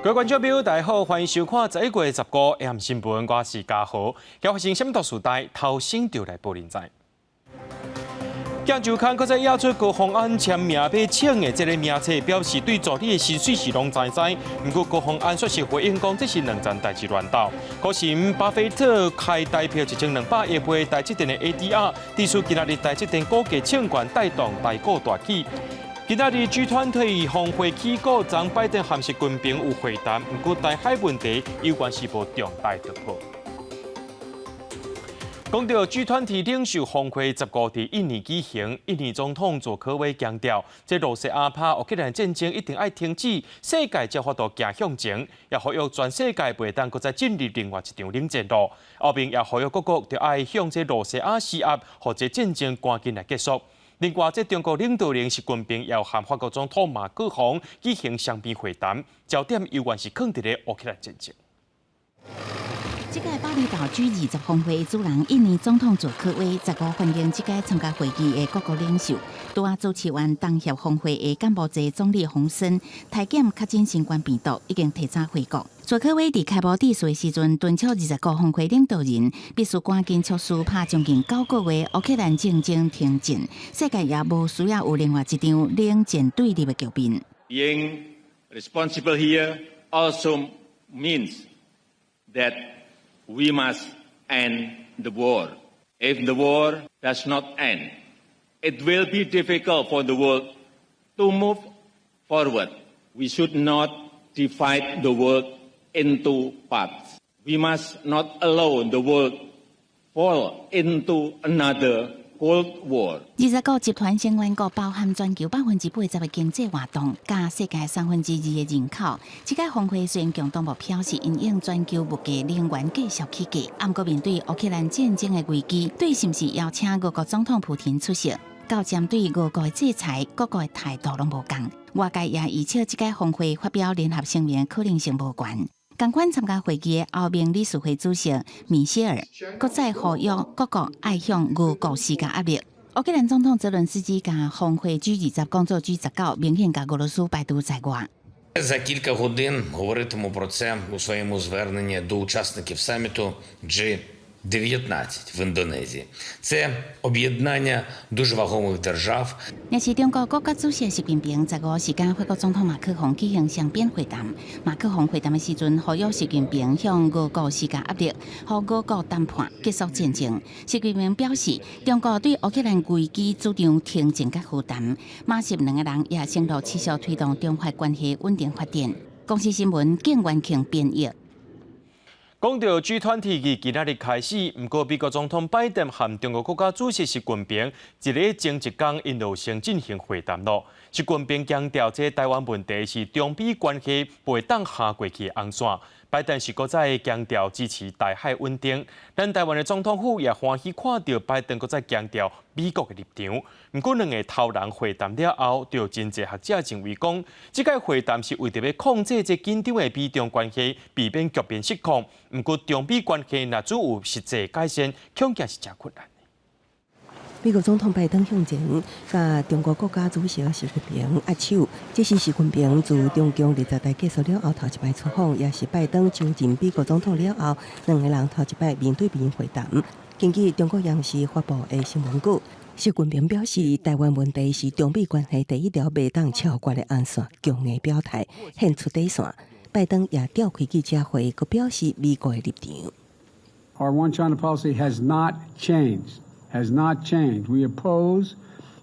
各位觀眾朋友，大家好，歡迎收看11月15 AM 新聞，我是嘉豪。今發生啥物大事代，頭先就來報恁知。鏡週刊閣再寄出高虹安簽名欲請的這个名冊，表示對助理的薪水是攏知知。毋過高虹安煞是回應講，這是兩層代誌亂鬥。股神巴菲特開台票1200億買台積電的 ADR，致使今仔日台積電股價衝懸帶動台股大起。今仔日 G20 峰會起鼓，昨拜登和習近平有會談，毋過台海問題猶原是無重大突破。講到 G20 領袖峰會15佇印尼舉行，印尼總統佐科威強調，這羅西亞拍烏克蘭戰爭一定愛停止，世界才有法度行向前，也呼籲全世界袂當閣再進入另外一場冷戰囉。歐盟也呼籲各國著愛向這羅西亞施壓，予這戰爭趕緊來結束。另外，這中國領導人習近平也和法國總統馬克宏舉行雙邊會談，焦點猶原是囥佇咧烏克蘭戰爭。這屆巴厘島 G20峰會主人印尼總統佐科威十五歡迎這屆參加會議的各國領袖。拄仔主持完東協峰會的柬埔寨總理洪森，體檢確診新冠病毒，已經提早回國。佐科威佇開幕致辭的時陣，敦促20國峰會領導人必須趕緊促使拍將近9個月烏克蘭戰爭停戰，世界也無需要有另外一場冷戰對立的局面。 Being responsible here also means that we must end the war. If the war does not end, it will be difficult for the world to move forward. We should not divide the world into parts. We must not allow the world fall into another Cold War. 20個集團成員國包含全球80%的經濟活動，佮世界2/3的人口。這屆峰會雖然共同目標是因應全球物價、能源繼續起價，毋過面對烏克蘭戰爭的危機，對是毋是邀請俄國總統普廷出席，到針對俄國的制裁，各國的態度攏無仝。外界也預測這屆峰會發表聯合聲明可能性無懸。仝款參加會議的歐盟理事會主席米歇爾，閣再呼籲各國愛向俄國施加壓力。烏克蘭總統澤倫斯基共峰會 G20講做 G19，明顯共俄羅斯排除在外。 За кілька годин говоритиму про це у своєму зверненні до учасників саміту G19 в Індонезії. Це об'єднання дуже вагомих держав. 若是中國國家主席習近平15時間法國總統馬克宏舉行雙邊會談。馬克宏會談的時陣，呼籲習近平向俄國施加壓力，予俄國談判結束戰爭。習近平表示，中國對烏克蘭危機主張停戰佮和談。馬習兩個人也承諾持續推動中法關係穩定發展。公視新聞景元慶編譯。講到 G20 今仔日開始，毋過美國總統拜登和中國國家主席習近平一个前一工，𪜶就先進行會談囉。習近平強調，這台灣問題是中美關係袂當跨過去的紅線。拜登是閣再強調支持台海穩定。咱台灣的總統府也歡喜看著拜登閣再強調美國的立場。毋過兩个頭人會談了後，就真濟學者認為講，這屆會談是為著欲控制這緊張的美中關係，避免局面失控。毋過中美關係若準有實際改善，恐驚是誠困難。美國總統拜登向前，佮中國國家主席習近平握手。這是習近平自中共二十大結束了後頭一擺出訪，也是拜登就任美國總統了後，兩个人頭一擺面對面會談。根據中國央視發布的新聞稿，習近平表示，台灣問題是中美關係第一條袂當超越的紅線，強硬表態，獻出底線。拜登也召開記者會，閣表示美國的立場。 Our One China policy has not changed. Has not changed. We oppose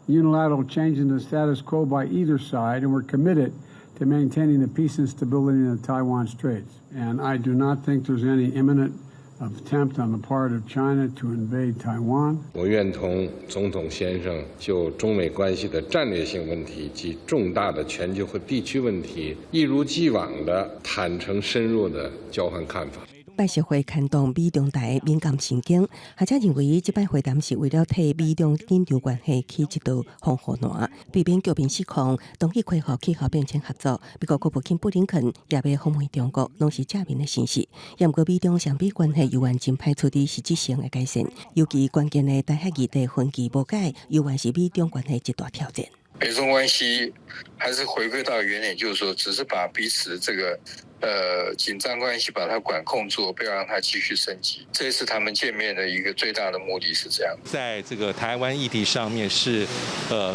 unilateral change in the status quo by either side, and we're committed to maintaining the peace and stability in the Taiwan Straits. And I do not think there's any imminent attempt on the part of China to invade Taiwan. 我願同總統先生就中美關係的戰略性問題及重大的全球和地區問題，一如既往的坦誠深入的交換看法。拜習會牽動美中台敏感神經，學者認為這擺會談是為了替美中緊張關係起一道防護欄，避免局面失控，同意恢復氣候變遷合作。美國國務卿布林肯也欲訪問中國，攏是正面的信息。毋過美中雙邊關係猶原真歹取得實質性的改善，尤其關鍵的台海議題分歧無解，猶原是美中關係一大挑戰。美中關係還是回歸到原點，就是說，只是把彼此這個緊張關係把它管控住，不要讓它繼續升級。這次他們見面的一個最大的目的是這樣。在這個台灣議題上面是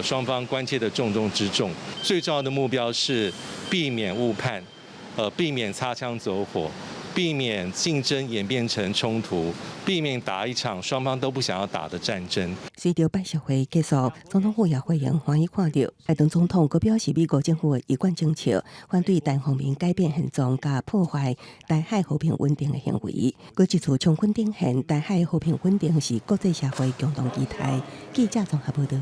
雙方關切的重中之重，最重要的目標是避免誤判，避免擦槍走火，避免競爭演變成衝突，避免打一場雙方都不想要打的戰爭。隨著拜習會結束，總統府也回應歡喜看著拜登總統閣表示，美國政府的一貫政策反對單方面改變現狀佮破壞台海和平穩定的行為。閣這次充分展現台海和平穩定是國際社會共同期待。記者綜合報道。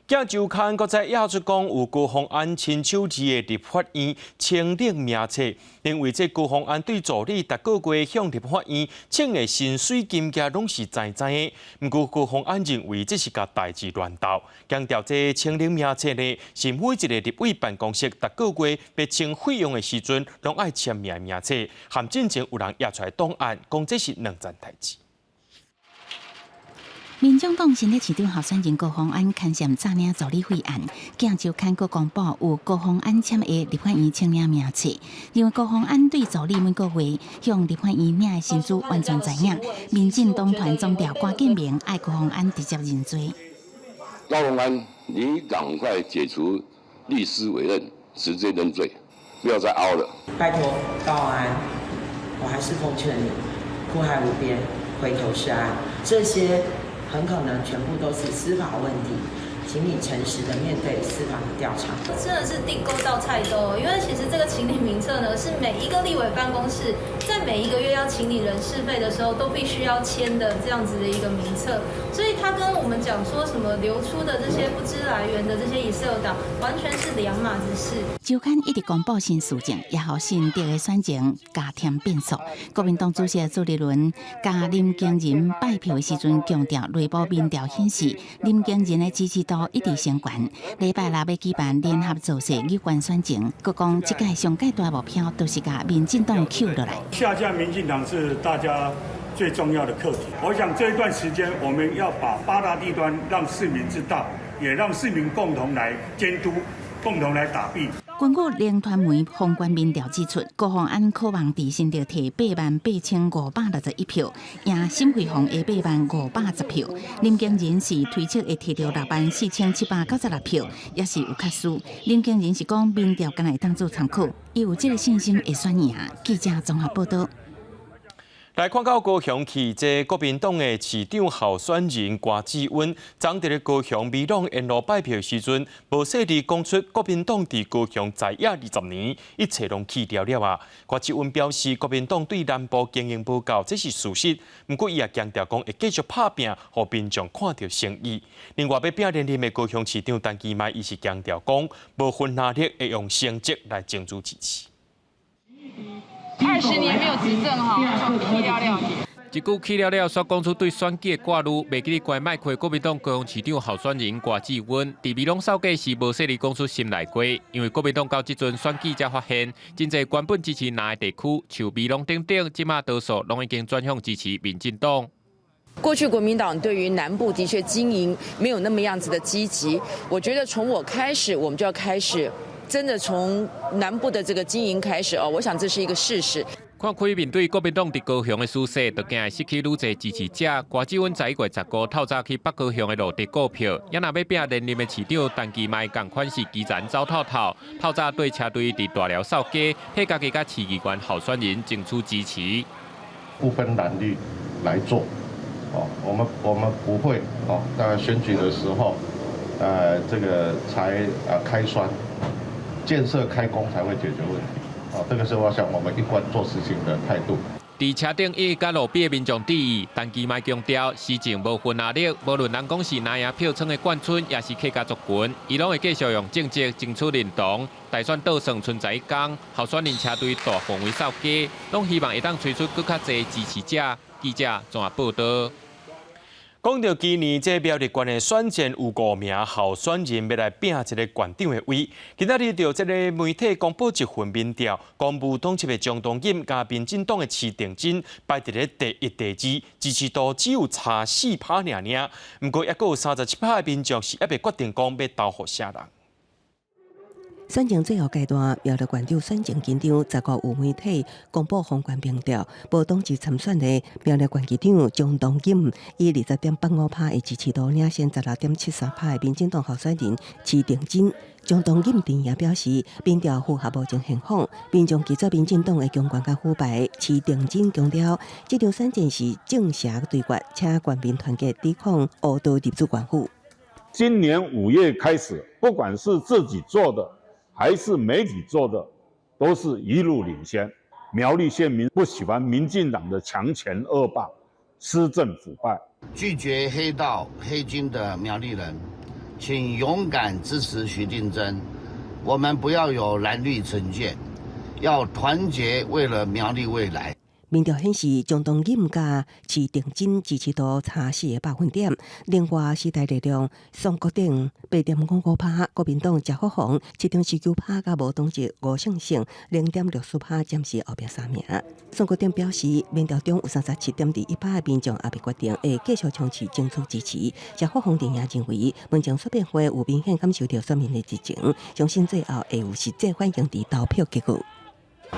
鏡週刊閣再印出講，有高虹安親手字的立法院請領名冊，認為這高虹安對助理逐個月向立法院請的薪水金額攏是知知的。毋過高虹安認為這是共代誌亂鬥，強調這請領名冊呢是每一個立委辦公室逐個月欲請費用的時陣，攏愛簽名的名冊，含進前有人掖出來檔案，講這是兩層代誌。民眾黨新竹市長候選人高虹安牽涉詐領助理費案，鏡週刊閣公布有高虹安簽的立法院請領名冊，認為高虹安對助理每個月向立法院領的薪資完全知影。民進黨團總召郭建明愛高虹安直接認罪。高虹安，你趕快解除律師委任，直接認罪，不要再凹了。拜託高虹安，我還是奉勸你，苦海無邊，回頭是岸。這些很可能全部都是司法問題，請你誠實的面對司法的調查。真的是訂購到菜刀，因為其實這個請領名冊呢，是每一個立委辦公室在每一個月要請領人事費的時候都必須要簽的這樣子的一個名冊，所以他跟我們講說什麼流出的這些不知來源的這些 Excel 檔，完全是兩碼子事。週刊一直公布新事證，也予新竹的選情加添變數。國民黨主席朱立倫佮林耕仁拜票的時陣強調，內部民調顯示林耕仁的支持度一直升懸。禮拜六欲舉辦聯合造勢議員選情，閣講這屆上蓋大目標都是共民進黨抾落來。下架民進黨是大家最重要的課題。我想這一段時間，我們要把八大地段讓市民知道，也讓市民共同來監督，共同來打弊。根據聯傳媒宏觀民調指出，高虹安可望佇新竹提88,561票，贏沈慧虹的80,510票。林耕仁是推測會提著64,796票，也是有較輸。林耕仁是講民調敢若會當做參考，伊有這个信心會選贏。記者綜合報道。來看到高雄市這國民黨的市長候選人郭志溫，昨佇咧高雄美濃沿路拜票的時陣，無細膩講出國民黨佇高雄在野20年，一切攏去掉了啊！郭志溫表示，國民黨對南部經營無夠，這是事實。毋過伊也強調講，會繼續拍拚，予民眾看著誠意。另外，欲拼連任的高雄市長陳其邁，伊是強調講，無分藍綠，會用成績來爭取支持。 20年沒有執政哈，去了了。一句去了了，煞講出對選舉的掛慮，袂記得關麥克國民黨高雄市長候選人郭志溫，佇美濃掃街時無細膩講出心內話，因為國民黨到這陣選舉才發現，真濟原本支持藍的地區，像美濃等等，這馬多數攏已經轉向支持民進黨。過去國民黨對於南部的確經營沒有那麼樣子的積極，我覺得從我開始，我們就要開始。真的從南部的這個經營開始哦，我想這是一個事實。看開面對國民黨佇高雄的輸勢，就驚會失去愈濟支持者。郭志溫11月15透早去北高雄的路竹顧票，也若欲拼連任的市長陳其邁仝款是基層走透透，透早綴車隊佇大寮掃街，替家己佮市議員候選人爭取支持。不分藍綠來做，哦，我們不會哦，在選舉的時候，這個才啊開酸。建設開工才會解決問題，啊，這個是我想我們一貫做事情的態度。佇車頂伊佮路邊的民眾致意，陳其邁強調，施政無分藍綠，無論人講是藍營票倉的冠村，抑是客家族群，伊攏會繼續用政績爭取認同。大選倒算賰11工，候選人車隊大範圍掃街，攏希望會當催出閣較濟支持者。記者綜合報道。講到今年這苗栗縣的選戰有五名候選人欲來拚這个縣長的位。今仔日著這个媒體公布一份民調，講無黨籍的江東錦佮民進黨的徐定禎排佇咧第一、第二，支持度只有差4趴爾爾。毋過猶閣有37趴的民眾是猶未決定講欲投予啥人。選情最後階段，苗栗縣長選情緊張，15有媒體公布封關民調，無黨籍參選的苗栗縣市長江東錦以20.85%的支持度領先16.73%的民進黨候選人徐定禎。江東錦陣營表示，民調符合目前現況，民眾拒絕民進黨的強權佮腐敗。徐定禎強調，這場選戰是正邪對決，請全民團結抵抗烏道入主縣府。今年5月開始，不管是自己做的，還是媒體做的，都是一路領先。苗栗縣民不喜歡民進黨的強權惡霸、施政腐敗，拒絕黑道黑金的苗栗人，請勇敢支持徐定禎。我們不要有藍綠成見，要團結，為了苗栗未來。民調顯示，江東錦佮徐定禎支持度差4個百分點。另外，時代力量宋國鼎8.55%，國民黨謝福弘7.49%，佮無黨籍吳勝勝0.64%，暫時後壁三名。宋國鼎表示，民調中有37.21%的民眾猶未決定會繼續衝刺爭取支持。謝福弘陣營認為，目前說明會有明顯感受到選民的熱情，相信最後會有實際反映佇投票結果。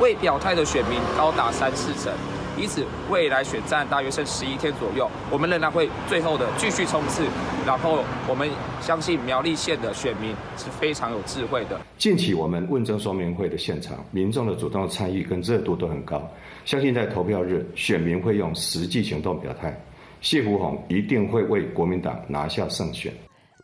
未表態的選民高達三四成，因此未來選戰大約剩11天左右，我們仍然會最後的繼續衝刺。然後我們相信苗栗縣的選民是非常有智慧的。近期我們問政說明會的現場，民眾的主動參與跟熱度都很高，相信在投票日，選民會用實際行動表態，謝福弘一定會為國民黨拿下勝選。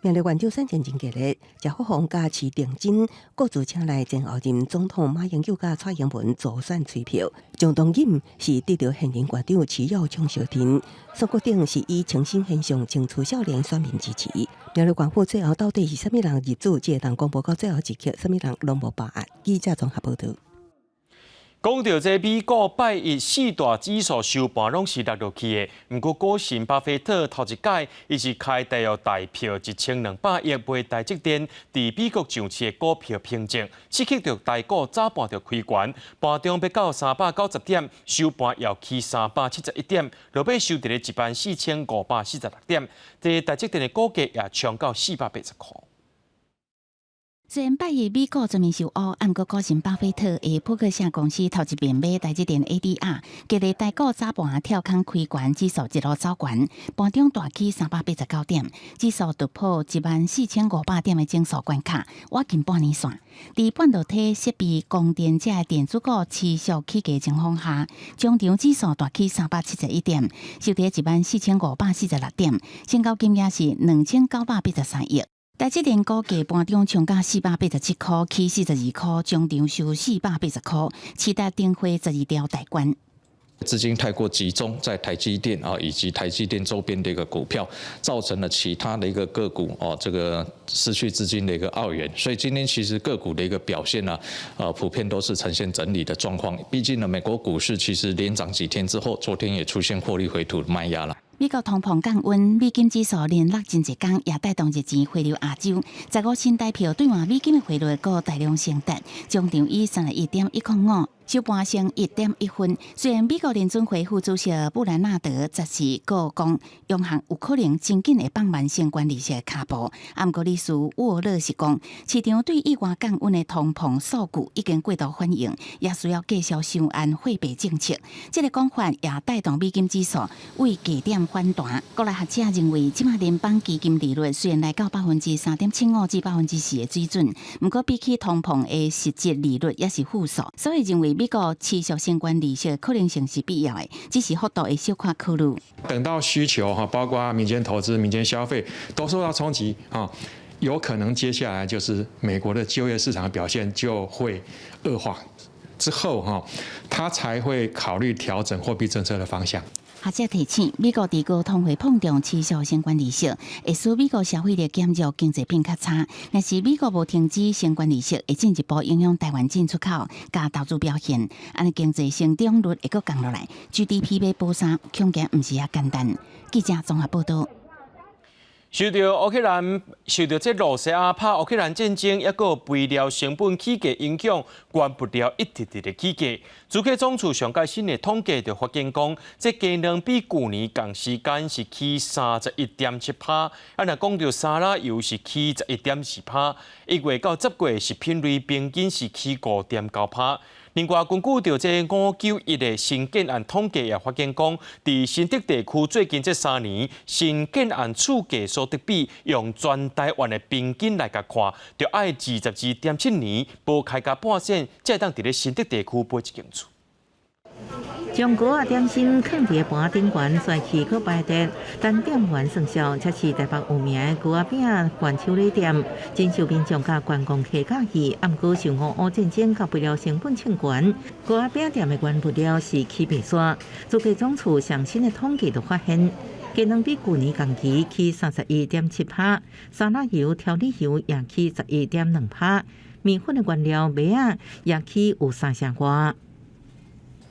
苗栗縣長選戰真激烈，謝福弘佮徐定禎各自請來前候任總統馬英九佮蔡英文助選催票。江東錦是得著現任縣長徐耀昌相挺，宋國鼎是以清新形象爭取少年選民支持。苗栗縣府最後到底是啥物人入主？這個人公布到最後一刻，啥物人攏無把握。記者綜合報導。講到這美股拜一四大指數收盤攏是落落去的，毋過股神巴菲特頭一擺，伊是開大約台票1200億買台積電佇美國上市的股票憑證，刺激著台股早盤就開懸，盤中欲到390點，收盤又起371點，落尾收佇咧14,546點。這台積電的股價也衝到480塊。雖然拜一美股全面受烏，毋過股神巴菲特的波克夏公司頭一遍買台積電 ADR，激勵台股早盤跳空開懸，指數一路走懸，盤中大起389點，指數突破14,500點的整數關卡，倚近半年線。佇半導體設備供電這電子股持續起價情況下，終場指數大起371點，收佇14,546點，成交金額是2983億。台積電股價盤中衝到487塊，起42塊，終場收480塊，市值重回12兆大關。資金太過集中在台積電啊，以及台積電周邊的一個股票，造成了其他的一個個股哦，這個失去資金的一個澳元。所以今天其實個股的一個表現呢，普遍都是呈現整理的狀況。畢竟呢，美國股市其實連漲幾天之後，昨天也出現獲利回吐賣壓了。美國通膨降溫，美金指數連落真濟工，也帶動熱錢回流亞洲。15新台票兌換美金的匯率閣大量升值，終場以31.105。收盤升1.1分。雖然美國聯準會副主席布蘭納德十四閣講，央行有可能真緊會放慢相關利息的跤步，毋過理事沃勒是講，市場對意外降溫的通膨數據已經過度反應，也需要繼續收緊貨幣政策。這个講法也帶動美金指數為低點反彈。國內學者認為，這馬聯邦基金利率雖然來到3.75%至4%的水準，毋過比起通膨的實質利率猶是負數，所以認為美國持續升懸利息的可能性是必要的，只是幅度會小可考慮。等到需求哈，包括民間投資、民間消費都受到衝擊啊，有可能接下來就是美國的就業市場表現就會惡化之後哈，他才會考慮調整貨幣政策的方向。學者提醒，美國佇高通貨膨脹持續升懸利息，會使美國消費力減弱，經濟變較差。若是美國無停止升懸利息，會進一步影響台灣進出口佮投資表現，按呢經濟成長率會閣降落來，GDP 欲保三，恐驚毋是遐簡單。記者綜合報導。受著烏克蘭受著這羅西亞拍烏克蘭戰爭，抑閣肥料成本起價影響，原物料一直直咧起價。主計總處上蓋新的統計就發現講，這雞卵比舊年仝時間是起31.7%，啊若講著沙拉油是起11.4%，1月到10月食品類平均是起5.9%。另外，根據著這591的新建案統計也發現講，佇新竹地區最近這3年新建案厝價所得比，用全台灣的平均來共看，著愛22.7年，無開價半仙，才會當佇咧新竹地區買一間厝。將糕仔點心囥佇盤頂懸，帥氣閣擺設，單店員算數，這是台北有名的糕仔餅伴手禮店，真受民眾佮觀光客佮意。毋過受俄烏戰爭佮肥料成本衝懸，糕仔餅店的原物料是起袂煞。主計總處上新的統計就發現，雞卵比舊年仝期起31.7%，沙拉油、調理油也起11.2%，麵粉的原料麥仔也起有三成外。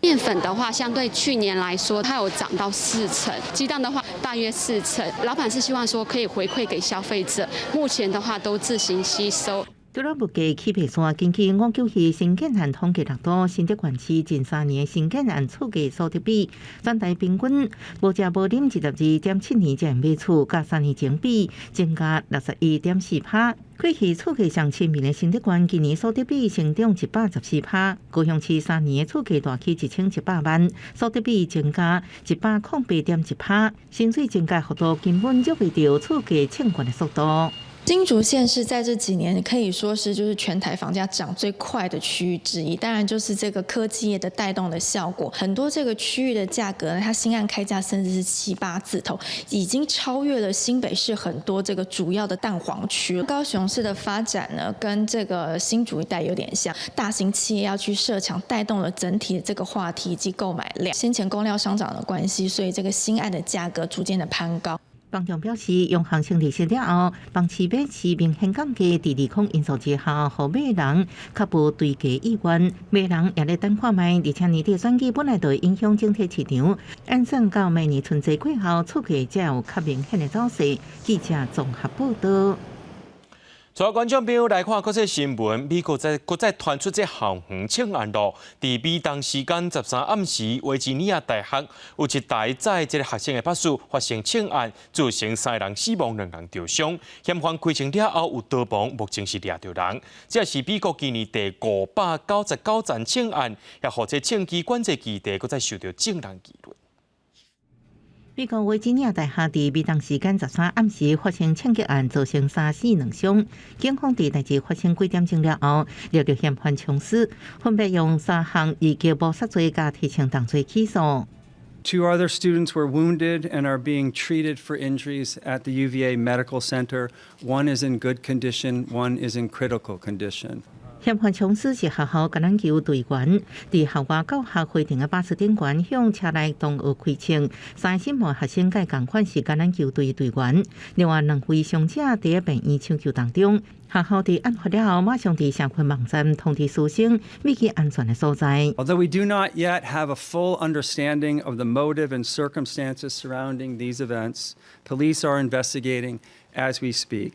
麵粉的話，相對去年來說，它有漲到四成；雞蛋的話，大約四成。老闆是希望說可以回饋給消費者，目前的話都自行吸收。除了物價起袂煞，根據591新建案統計錄到，新竹縣市近3年新建案厝價所得比，全台平均無食無啉22.7年才會買厝，佮3年前比增加61.4%。過去厝價上親民的新竹縣，今年所得比成長114%；高雄市3年的厝價大起1100萬，所得比增加108.1%，薪水增加幅度根本追袂著厝價衝懸的速度。新竹縣是在這幾年可以說是就是全台房價漲最快的區域之一，當然就是這個科技業的帶動的效果，很多這個區域的價格呢，它新案開價甚至是七八字頭，已經超越了新北市很多這個主要的蛋黃區。高雄市的發展呢，跟這個新竹一帶有點像，大型企業要去設廠，帶動了整體的這個話題以及購買量。先前工料上漲的關係，所以這個新案的價格逐漸的攀高。房仲表示，央行升利息了後，房市買市明顯降低，佇利空因素之下，予買人較無追加意願，賣人也咧等看覓，而且年底選舉本來就會影響整體市場，按算到明年春節過後，厝價才有較明顯的走勢。記者綜合報導。帶觀眾朋友來看國際新聞，美國再閣再傳出這校園槍案囉。佇美東時間13暗時，維吉尼亞大學有一台載這个學生的巴士發生槍案，造成三个人死亡，兩人著傷。嫌犯開槍了後有逃亡，目前是掠著人。這是美國今年第599宗槍案，也予這槍支管制議題閣再受著眾人議論。美國維吉尼亞大學佇美東時間13暗時發生槍擊案，造成三死兩傷。警方佇代誌發生幾點鐘了後，掠著嫌犯槍手，分別用三項二級謀殺罪佮提槍動罪起訴。 Two other students were wounded and are being treated for injuries at the UVA Medical Center. One is in good condition, one is in critical condition. 嫌犯槍手是學校橄欖球隊員，佇校外教學會場的巴士頂懸向車內同學開槍，三個死亡學生佮伊仝款是橄欖球隊隊員，另外兩位傷者佇病院搶救當中。學校佇案發了後，馬上佇社群網站通知師生，避去安全的所在。 Although we do not yet have a full understanding of the motive and circumstances surrounding these events, police are investigating as we speak.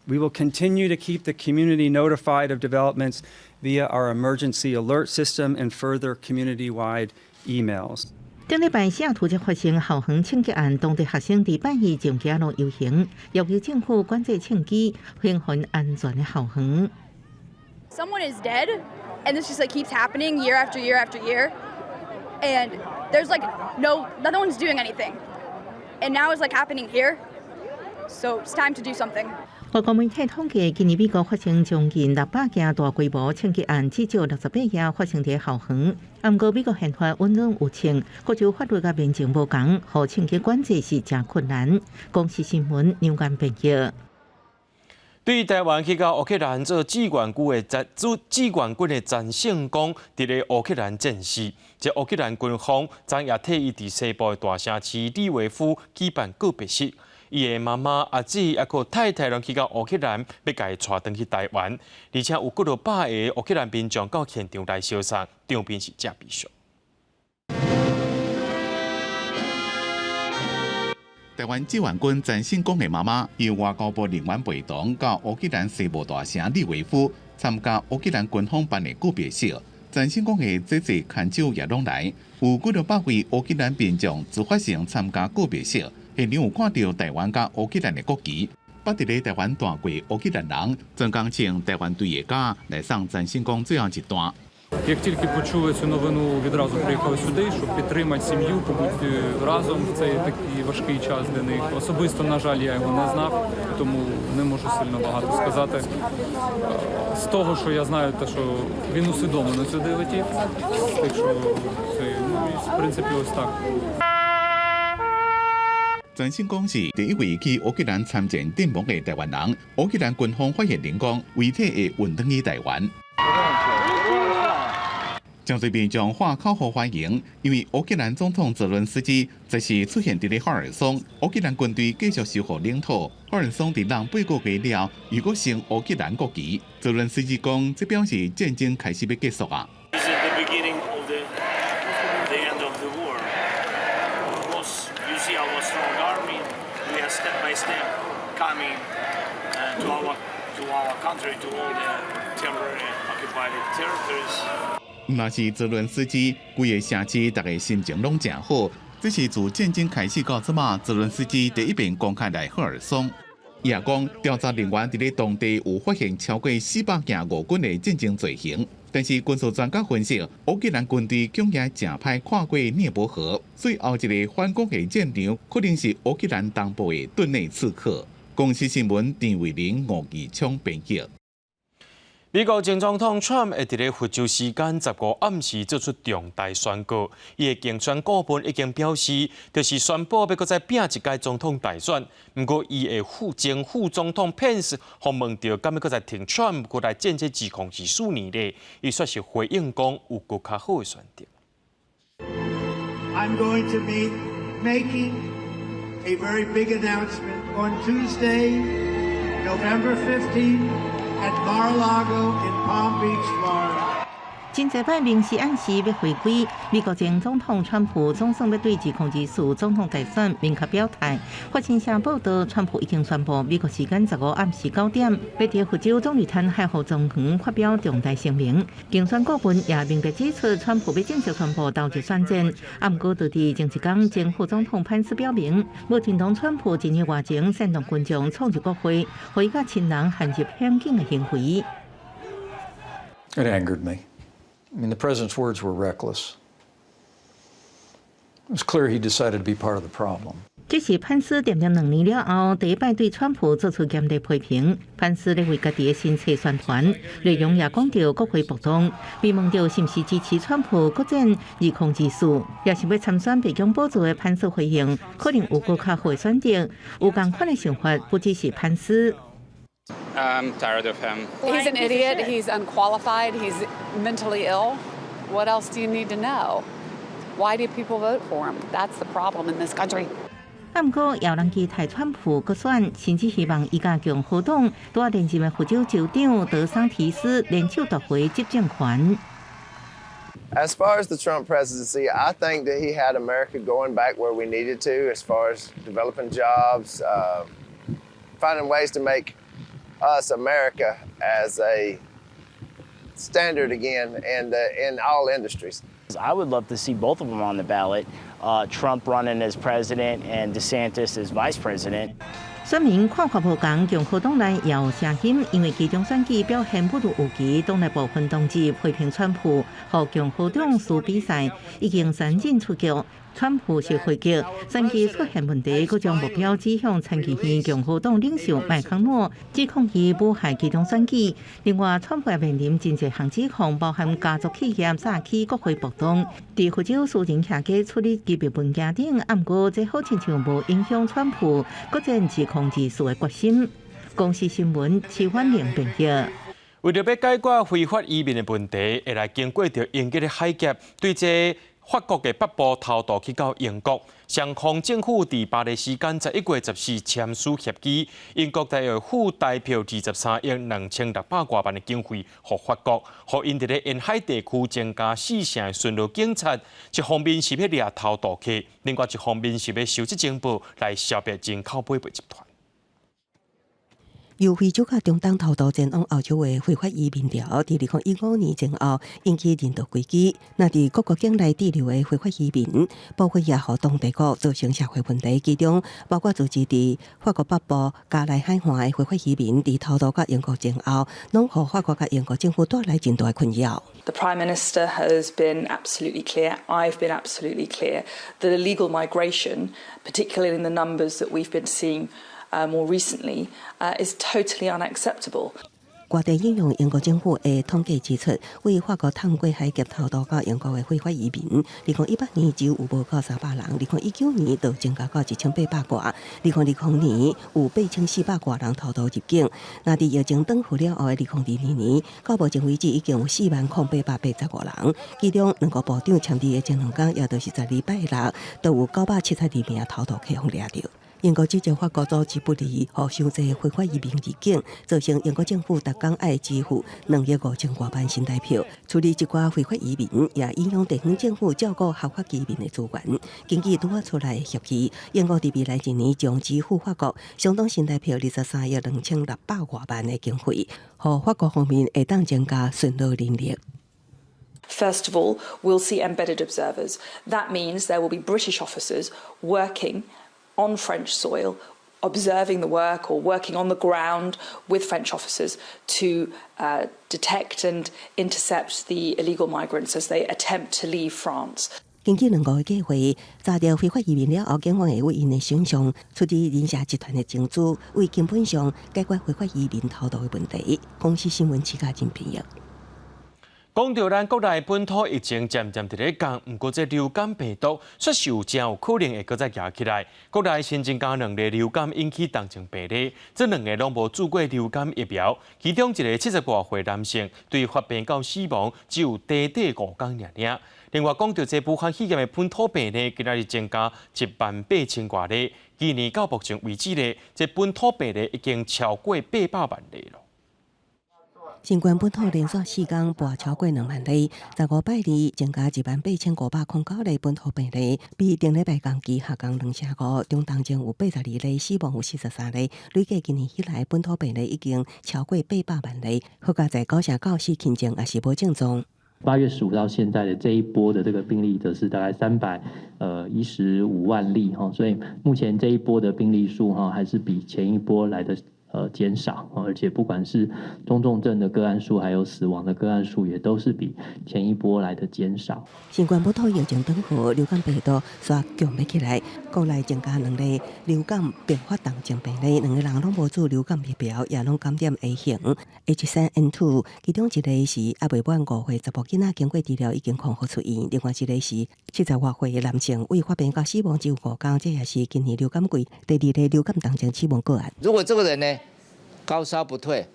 We will continue to keep the community notified of developments via our emergency alert system and further community-wide emails. 頂禮拜西雅圖才發生校園槍擊案，當地學生佇拜一上街路遊行，要求政府管制槍支，恢復安全的校園。 Someone is dead, and this just like keeps happening year after year after year, and there's like no one's doing anything, and now it's like happening here, so it's time to do something. 外國媒體統計，今年美國發生將近600件大規模槍擊案，至少68件發生佇校園。毋過美國憲法允准有槍，各州法律佮民情無仝，予槍支管制是誠困難。公視新聞梁元編譯。對台灣去到烏克蘭做志願軍的戰做志願軍的陳勝光，佇咧烏克蘭戰死。這烏克蘭軍方昨夜替伊佇西部的大城市利維夫舉辦告別式。伊的媽媽、阿姊、抑閣太太攏去到烏克蘭，欲共伊帶轉去台灣。而且有幾落百个烏克蘭民眾到現場來相送，場面是誠悲傷。台灣志願軍陳信光的媽媽由外交部人員陪同到烏克蘭西部大城利維夫參加烏克蘭軍方辦的告別式。陳信光的姐姐牽手也攏來，有幾多百位烏克蘭民眾自發性參加告別式，現場有看著台灣佮烏克蘭的國旗。捌佇咧台灣蹛過烏克蘭人，專工穿台灣隊的甲來送陳信光最後一段。 Як тільки почули цю новину, відразу приїхали сюди, щоб підтримати сім'ю, побути разом в цей такий важкий час для них. Особисто, на жаль, я його не знав, тому не можу сильно багато сказати. З того, що я знаю, те, що він усвідомлено сюди летів, так що це, ну, і, в принципі, ось так. 陳信光是第一位去烏克蘭參戰陣亡的台灣人。烏克蘭軍方發言人講，遺體會運轉去台灣。真濟民眾喊口號歡迎，因為烏克蘭總統澤倫斯基這時出現佇咧赫爾松，烏克蘭軍隊繼續收復領土。赫爾松佇人8個月了，又閣升烏克蘭國旗。澤倫斯基講，這表示戰爭開始欲結束啊。 This is the beginning of the end of the war. Of course, you see our strong army. We are step by step coming to our country, to all the temporary occupied territories. 毋是澤倫斯基，規个城市，逐家心情攏誠好。這是自戰爭開始到這馬，澤倫斯基第一遍公開來赫爾松。伊也講，調查人員佇咧當地有發現超過400件俄軍的戰爭罪行。但是軍事專家分析，烏克蘭軍隊恐驚誠歹跨過聶伯河，所以後一个反攻的戰場可能是烏克蘭東部的頓內茨克。公視新聞陳慧玲、吳義聰編譯。美國前總統川普會佇咧佛州時間15暗時做出重大宣告，伊的競選顧問已經表示，就是宣布欲閣再拚一屆總統大選。毋過，伊的副前副總統潘斯予問著，敢欲閣再挺川普來戰這2024年咧？伊煞是回應講有閣較好的選擇。 I'm going to be making a very big announcement on Tuesday, November 15th at Mar-a-Lago in Palm Beach, Florida. 真濟擺明示暗示欲回歸，美國前總統川普總算欲對2024總統大選明確表態。法新社報道，川普已經宣布美國時間十五暗時9點，欲佇佛州棕櫚灘海湖莊園發表重大聲明。競選顧問也明白指出，川普欲正式宣布投入選戰。啊，毋過就佇前一工，前副總統潘斯表明，無認同川普一年外前煽動群眾衝入國會，予伊佮親人陷入險境的行為。 It angered me. I mean, the president's words were reckless. It was clear he decided to be part of the problem. 這是潘斯踮踮2年了後，第一擺對川普做出嚴厲批評。潘斯咧為家己的新冊宣傳，內容也講著國會暴動，被問著是毋是支持川普閣戰2024，抑是欲參選白宮寶座的潘斯回應，可能有閣較好的選擇。有仝款的想法，不只是潘斯。 I'm tired of him. He's an idiot. He's unqualified. He's mentally ill. What else do you need to know? Why do people vote for him? That's the problem in this country. 啊，毋過也有人期待川普閣選，甚至希望伊佮共和黨拄仔連任的佛州州長德桑提斯聯手奪回執政權。 As far as the Trump presidency, I think that he had America going back where we needed to as far as developing jobs, finding ways to make us, America, as a standard again and in all industries. I would love to see both of them on the ballot, Trump running as president and DeSantis as vice president. 選民看法無仝，共和黨內也有聲音，因為期中選舉表現不如預期，黨內部分同志批評川普，予共和黨輸比賽已經三振出局。川普是回擊選舉出現問題，閣將目標指向參議院共和黨領袖麥康諾，指控伊舞害期中選舉。另外，川普也面臨真濟項指控，包含家族企業早起國會暴動，佇佛州私人客機處理機密文件等。毋過，這好親像無影響川普閣戰2024的決心。公視新聞，徐婉玲編譯。為著欲解決非法移民的問題，會來經過著英吉利海峽，對這法國的北部偷渡去到英國，雙方政府佇巴黎時間11月14簽署協議，英國大約付台票23億2600外萬的經費予法國，予𪜶佇咧沿海地區增加四成的巡邏警察。一方面是欲掠偷渡客，另外一方面是欲收集情報來消滅人口買賣集團。由非洲佮中東偷渡前往歐洲的非法移民潮，佇2015年前後引起人道危機。若佇各國境內滯留的非法移民，部分也予當地國造成社會問題，其中包括聚集佇法國北部加萊海岸的非法移民，佇偷渡到英國前後，攏予法國佮英國政府帶來真大困擾。 The Prime Minister has been absolutely clear. I've been absolutely clear that illegal migration, particularly in the numbers that we've been seeing more recently, is totally unacceptable. 外電引用英國政府的統計指出，對法國通過海峽偷渡到英國的非法移民，2018年只有無夠300人，2019年就增加到1800外，2020年有8400外人偷渡入境。若佇疫情轉復了後的2022年，到目前為止已經有40,885人，其中兩個部長簽字的前兩工，也就是12拜六，都有972名偷渡客予掠著。英國指責法國組織不力，予傷濟非法移民入境，造成英國政府逐工愛支付2億5千外萬新台票，處理這寡非法移民，也影響地方政府照顧合法移民的資源。根據拄仔出來的協議，英國佇未來一年將支付法國相當新台票23億2600外萬的經費，予法國方面會當增加巡邏人力。 First of all, we'll see embedded observers. That means there will be British officers working on French soil, observing the work or working on the ground with French officers to detect and intercept the illegal migrants as they attempt to leave France. 根據兩國的計劃，查著非法移民了後，警方會為𪜶的身上出資人蛇集團的情資，為根本上解決非法移民偷渡的問題。公視新聞徐家珍編譯。講著咱國內本土疫情漸漸佇咧降，毋過這流感病毒煞是有誠有可能會閣再夯起來。國內新增加兩例流感引起重症病例，這兩个攏無注過流感疫苗，其中一个70外歲男性對發病到死亡只有短短5工爾爾。另外講著這武漢肺炎的本土病例，今仔日增加1萬8千外例，今年到目前為止咧，這本土病例已經超過800萬例囉。新冠本土連續4工破超過2萬例，15拜二增加18,509例本土病例，比頂禮拜同期下降2成5。中重症有82例，死亡有43例。累計今年以來本土病例已經超過800萬例。好佳哉9成94輕症抑是無症狀。 8月15到現在的這一波的這個病例，則是大概315萬例哈，所以目前這一波的病例數哈，還是比前一波來的減少，而且不管是中重症的個案數，還有死亡的個案數，也都是比前一波來的減少。新冠本土疫情轉好，流感病毒煞強欲起來，國內增加兩例流感併發重症病例，兩個人攏無注流感疫苗，也攏感染 A 型 H3N2，其中一個是猶未滿5歲查埔囡仔，經過治療已經康復出院；另外一個是70外歲的男性，為發病到死亡只有5工，這也是今年流感季第二例流感重症死亡個案。如果這個人呢，高燒不退，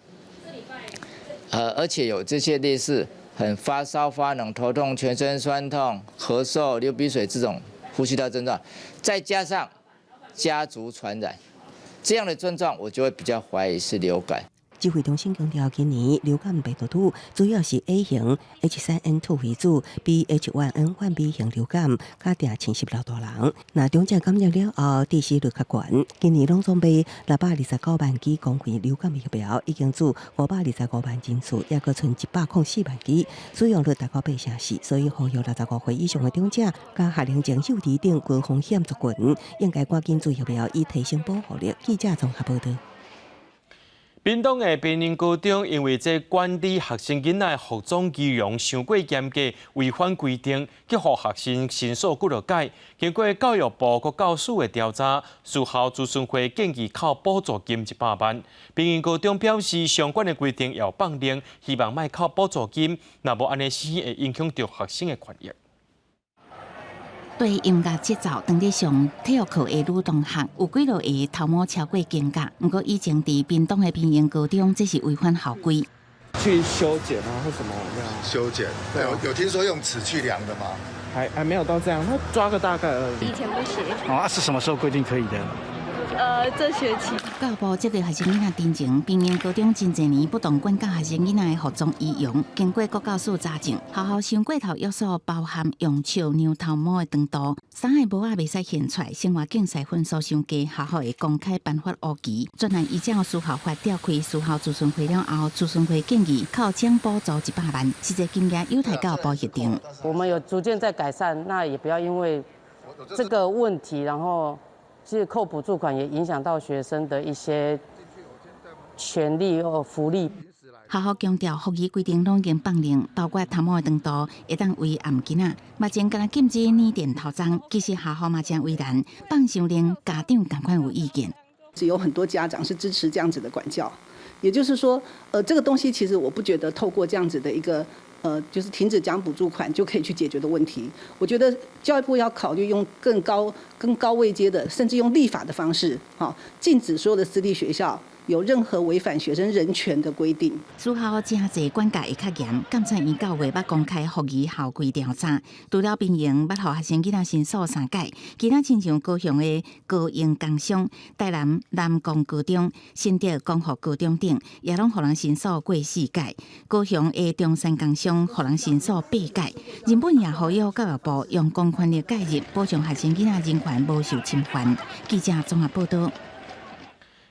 而且有這些類似很發燒、發冷、頭痛、全身痠痛、咳嗽、流鼻水這種呼吸道症狀，再加上家族傳染這樣的症狀，我就會比較懷疑是流感。指揮中心強調，今年流感病毒株主要是 A 型 H3N2 為主，比 H1N1 B 型流感較定侵襲老大人。若長者感染了後，致死率較懸。今年攏總買629萬劑公費流感疫苗，已經注525萬人次，猶閣賰104萬劑，使用率達到84%。所以呼籲65歲以上的長者，佮學齡前幼兒等高風險族群，應該趕緊注疫苗，以提升保護力。記者綜合報導。屏東的坪林高中因為這管理學生囡仔服裝儀容傷過嚴格，違反規定，去予學生申訴幾落擺。經過教育部佮教師的調查，事後諮詢會建議扣補助金100萬。坪林高中表示，相關的規定有放寬，希望莫扣補助金，若無按呢死會影響著學生的權益。對音樂節奏，當咧上體育課的女同學，有幾落個頭毛超過肩胛。毋過以前佇屏東的坪林高中，這是違反校規。去修剪啊，或什麼？修剪，有聽說用尺去量的嗎？還沒有到這樣，他抓個大概而已。以前不行。哦，是什麼時候規定可以的？這學期。教育部這個學生囡仔陳情，平營高中真濟年不當管教學生囡仔的服裝儀容，經過國教署查證，學校傷過頭約束包含用手量頭毛的長度，衫的帽仔袂使顯出來，生活競賽分數傷低，學校會公開頒發烏旗。專案依照私校法召開私校諮詢會了後，諮詢會建議扣獎補助100萬，實際金額有待教育部核定。我們有逐漸在改善，那也不要因為這個問題，然後。其實扣補助款也影響到學生的一些權利或福利。學校強調，服儀規定攏已經放任，包括頭毛的長度會當圍頷頸仔，目前敢若禁止染電頭鬃。其實學校嘛誠為難，放傷令家長仝款有意見。是有很多家長是支持這樣子的管教，也就是說，這個東西其實我不覺得透過這樣子的一個，就是停止獎補助款就可以去解決的問題。我覺得教育部要考慮用更高位階的，甚至用立法的方式，禁止所有的私立學校有任何違反學生人權的規定。私校誠濟管教會較嚴，監察院9月捌公開服儀校規調查，除了平營捌予學生囡仔申訴三屆，其他親像高雄的高榮工商、台南南光高中、新竹光復高中等，也攏予人申訴過四屆。高雄的中山工商予人申訴八屆。日本也呼籲教育部用公權力介入，保障學生囡仔人權無受侵犯。記者綜合報道。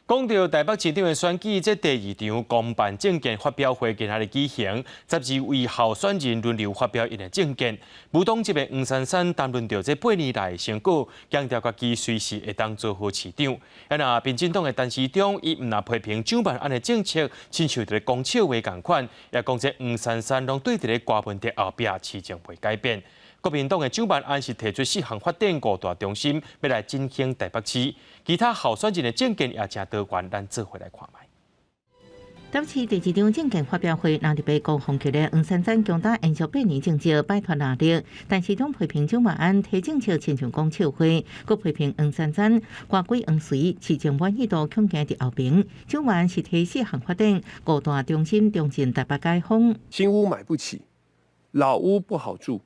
講到台北市長的選舉，這第二場公辦政見發表會今仔日舉行，12位候選人輪流發表𪜶的政見。無黨籍的黃珊珊談論著這8年來的成果，強調家己隨時會當做好市長。啊，若民進黨的陳時中，伊毋但批評蔣萬安的政策，親像佇咧講笑話仝款，也講這黃珊珊攏對佇咧柯文哲後壁，市政袂改變。國民黨的蔣萬安是提出四項發展五大中心，欲來振興台北市。其他候選人的政見也誠多元，咱做伙來看覓。台北市第二場政見發表會，若特別高雄籍的黃珊珊強打延續八年政績擺脫壓力，陳時中批評蔣萬安提政策親像講笑話，閣批評黃珊珊官鬼黃隨，市政滿意度恐驚佇後爿。蔣萬安是提四項發展五大中心，重振台北解放。新屋買不起，老屋不好住，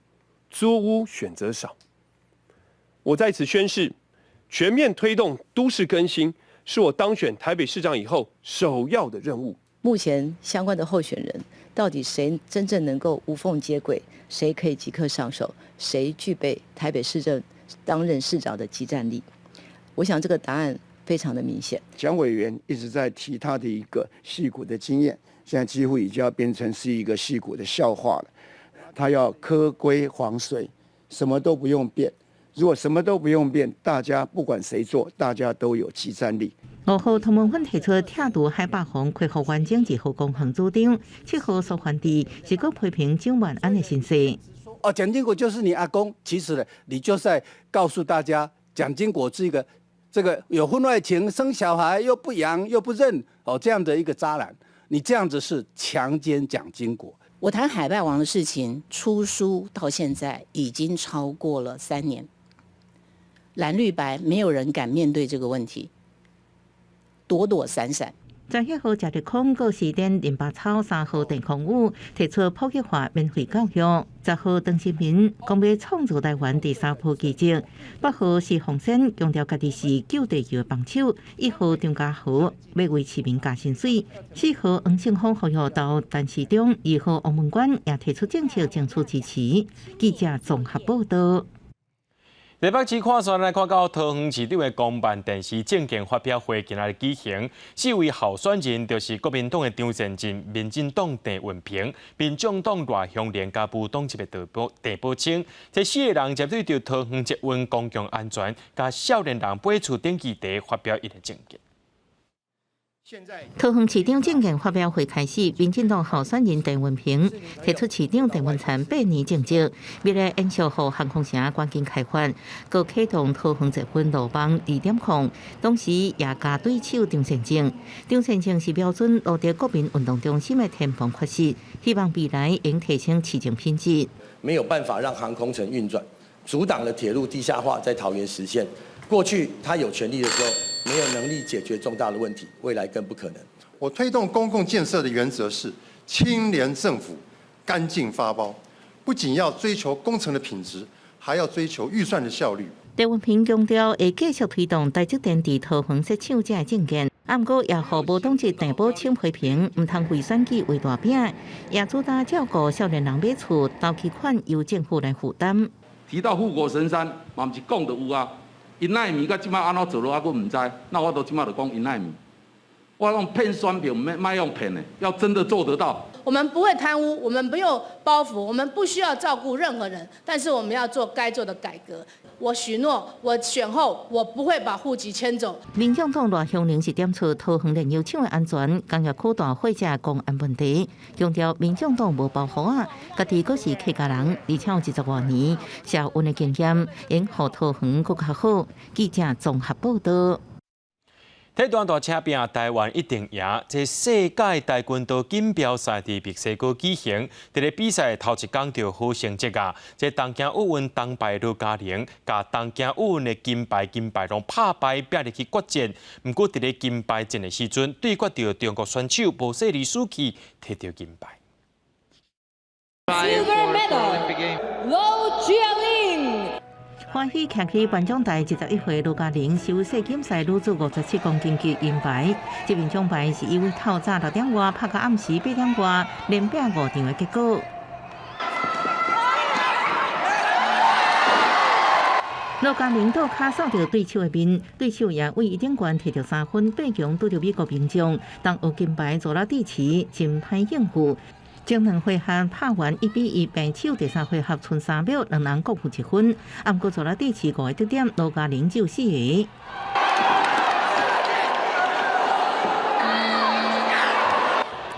租屋選擇少。我在此宣誓，全面推動都市更新，是我當選台北市長以後首要的任務。目前相關的候選人，到底誰真正能夠無縫接軌？誰可以即刻上手？誰具備台北市政擔任市長的即戰力？我想這個答案非常的明顯。蔣委員一直在提他的一個矽谷的經驗，現在幾乎已經要變成是一個矽谷的笑話了。他要科規黃隨，什麼都不用變。如果什麼都不用變，大家不管誰做，大家都有即戰力。5號湯文芬提出拆除海霸王，恢復完整2號公園主張；7號蘇煥智是閣批評蔣萬安的身世。哦，蔣經國就是你阿公，其實呢，你就在告訴大家，蔣經國是一個這個有婚外情、生小孩又不養又不認哦這樣的一個渣男。你這樣子是強姦蔣經國。我談海霸王的事情，出書到現在已經超過了3年，藍綠白沒有人敢面對這個問題，躲躲閃閃。17號謝德康閣是點林百超，3號鄭匡宇提出普及化免費教育。10號陳新民講欲創造台灣第三波奇蹟。8號施鳳仙強調家己是救地球的幫手。1號張家豪欲為市民加薪水。4號黃勝峰呼籲投陳時中。2號王文冠也提出政策爭取支持。記者綜合報道。台北市看煞來看到桃園市長的公辦電視政見發表會今仔日舉行，四位候選人就是國民黨的張善政、民進黨鄭運鵬、民眾黨賴香伶佮無黨籍的鄭寶清。這四個人針對著桃園捷運公共安全佮少年人買厝等議題發表𪜶的政見。桃園市長政見發表會開始，民進黨候選人鄭運鵬提出市長鄭文燦八年政績，未來延續予航空城趕緊開發，閣啟動桃園捷運路網2.0，同時也共對手張善政。張善政是標準蘆竹國民運動中心的天棚缺失，希望未來應提升市政品質。沒有辦法讓航空城運轉，阻擋了鐵路地下化在桃園實現。過去他有權力的時候，沒有能力解決重大的問題，未來更不可能。我推動公共建設的原則是清廉政府、乾淨發包，不僅要追求工程的品質，還要追求預算的效率。鄭文平強調，會繼續推動台積電佇桃園設廠這个政見，毋過也予無黨籍鄭寶清批評，毋通為選舉畫大餅，也主打照顧少年人買厝，頭期款由政府來負擔。提到護國神山，嘛毋是講就有啊，𪜶奈米到這擺按怎做落，我閣毋知。那我都這擺就講𪜶奈米，我講騙選票，毋免莫用騙的，要真的做得到。我們不會貪污，我們沒有包袱，我們不需要照顧任何人，但是我們要做該做的改革。我許諾，我選後我不會把戶籍遷走。民眾黨賴香伶是點出桃園煉油廠的安全、工業區大火這公安問題，強調民眾黨無包袱仔，家己閣是客家人，而且有20外年社運的經驗，應予桃園閣較好。記者綜合報道。體壇大車拼台灣一定贏。這世界跆拳道錦標賽佇墨西哥舉行，佇咧比賽頭一工就好成績啊！這東京奧運銅牌羅嘉玲，共東京奧運的金牌金牌攏拍敗，拼入去決戰。毋過佇咧金牌戰的時陣，對決著中國選手無勢利輸去，摕著金牌。 Silver medal, Luo Jialing。歡喜徛佇頒獎台，21歲羅嘉玲收世錦賽女子57公斤級銀牌。這面獎牌是伊為透早6點外拍到暗時8點外，連拼5場的結果。羅嘉玲倒跤掃著對手的面，對手也為伊頂懸摕著3分，8強拄著美國名將，東奧金牌佐拉蒂奇真歹應付。前兩回合拍完1比1平手，第三回合賰3秒，兩人各負1分。毋過佐拉蒂奇5個得點，羅嘉玲只有4個。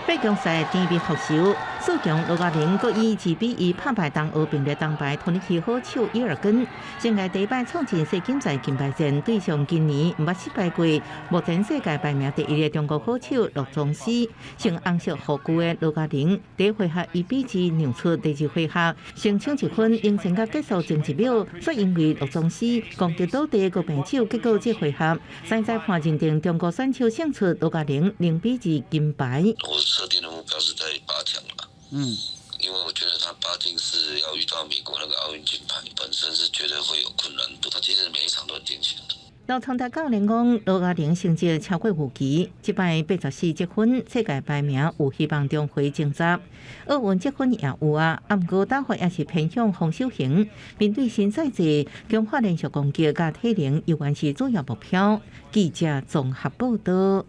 8強賽甜蜜復仇，4強羅嘉玲閣以2比1拍敗東歐並列銅牌土耳其好手伊爾根，生涯第一擺闖進世錦賽金牌戰，對上今年毋捌失敗過、目前世界排名第一的中國好手駱宗師，穿紅色護具的羅嘉玲，第一回合1比2讓出，第二回合先搶1分，領先到結束前1秒，卻因為駱宗師攻擊倒地閣平手，結果這回合三裁判認定中國選手勝出，羅嘉玲0比2金牌。我設定的目標是在8強啦，因為我覺得他八進是要遇到美國那個奧運金牌，本身是覺得會有困難度。他其實每一場都很驚險的。劉聰達教練講，羅嘉玲成績超過預期，這擺84積分，世界排名有希望重回前十。奧運積分也有啊，毋過打法也是偏向防守型。面對新賽制，強化連續攻擊佮體能，猶原是主要目標。記者綜合報道。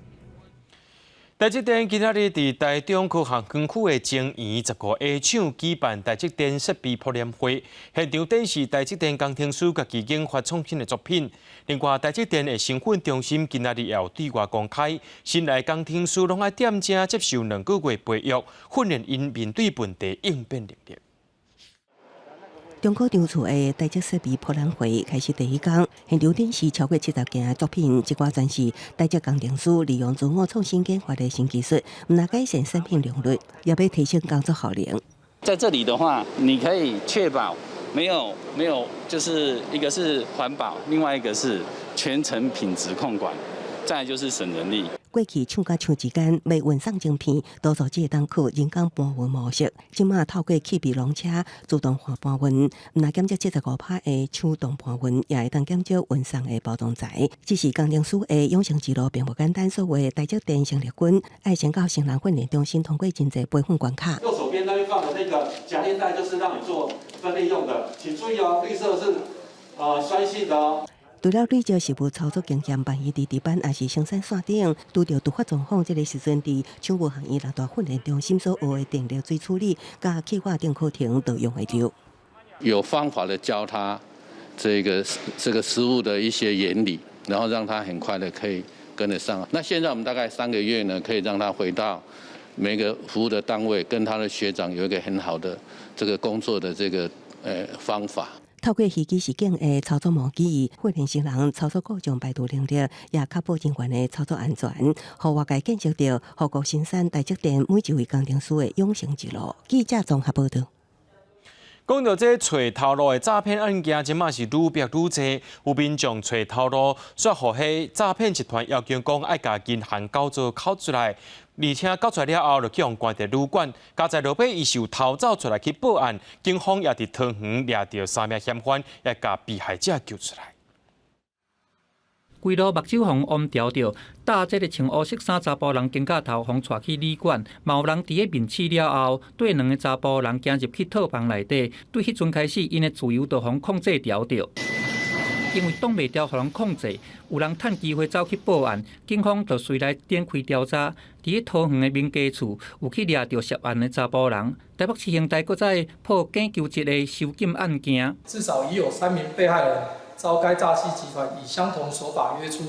台積電今仔日佇台中科學園區的晶圓15A廠舉辦台積電設備博覽會，現場展示台積電工程師家己研發創新的作品。另外，台積電的新訓中心今仔日也有對外公開，新來工程師攏愛踮遮接受2個月培育，訓練𪜶面對問題應變能力。中科長厝的台積設備博覽會開始第一工，現場展示超過70件作品，這寡全是台積工程師利用自我創新研發的新技術，毋但改善產品良率，也欲提升工作效能。在這裡的話，你可以確保沒有沒有，就是一個是環保，另外一個是全程品質控管，再來就是省人力。過去廠佮廠之間欲運送晶片，多數只會當靠人工搬運模式。這馬透過氣臂籠車自動化搬運，毋但減少75%的手動搬運，也會當減少運送的包裝材。只是工程師的養成之路並無簡單。所謂台積電生力軍，愛先到新人訓練中心通過真濟培訓關卡。右手邊那邊放的那個夾鏈袋，就是讓你做分類用的，請注意哦，綠色是酸性的哦。除了累積實務操作經驗，萬一佇地板抑是生產線頂拄著突發狀況，這個時陣佇廠務學院六大訓練中心所學的電熱水處理、佮氣化等課程都用會著。有方法的教他這個食物的一些原理，然後讓他很快的可以跟得上。那現在我們大概3個月呢，可以讓他回到每個服務的單位，跟他的學長有一個很好的這個工作的這個方法。透過虛擬實境的操作模擬，訓練新人操作故障排除能力，也確保人員的操作安全，予外界見識著護國神山台積電每一位工程師的養成之路。記者綜合報道。講到這揣頭路的詐騙案件，這馬是愈變愈濟。有民眾揣頭路，煞予彼詐騙集團要求講愛共銀行交做扣出來，而且交出來了後，就去予關佇旅館。佳哉落尾，伊是有逃走出來去報案，警方也佇桃園掠著三名嫌犯，也共被害者救出來。規路目睭予人刁著，搭這个穿烏色衫查埔人肩胛頭，予𤆬去旅館。嘛有人佇咧面試了後，綴兩个查埔人行入去套房內底。對彼陣開始，𪜶的自由就予人控制牢著。因為擋袂牢予人控制，有人趁機會走去報案，警方就隨來展開調查。佇咧桃園的民家厝，有去掠著涉案的查埔人。台北市刑大閣再破假求職的收金案件。至少已有3名被害人遭該詐欺集團以相同手法約出，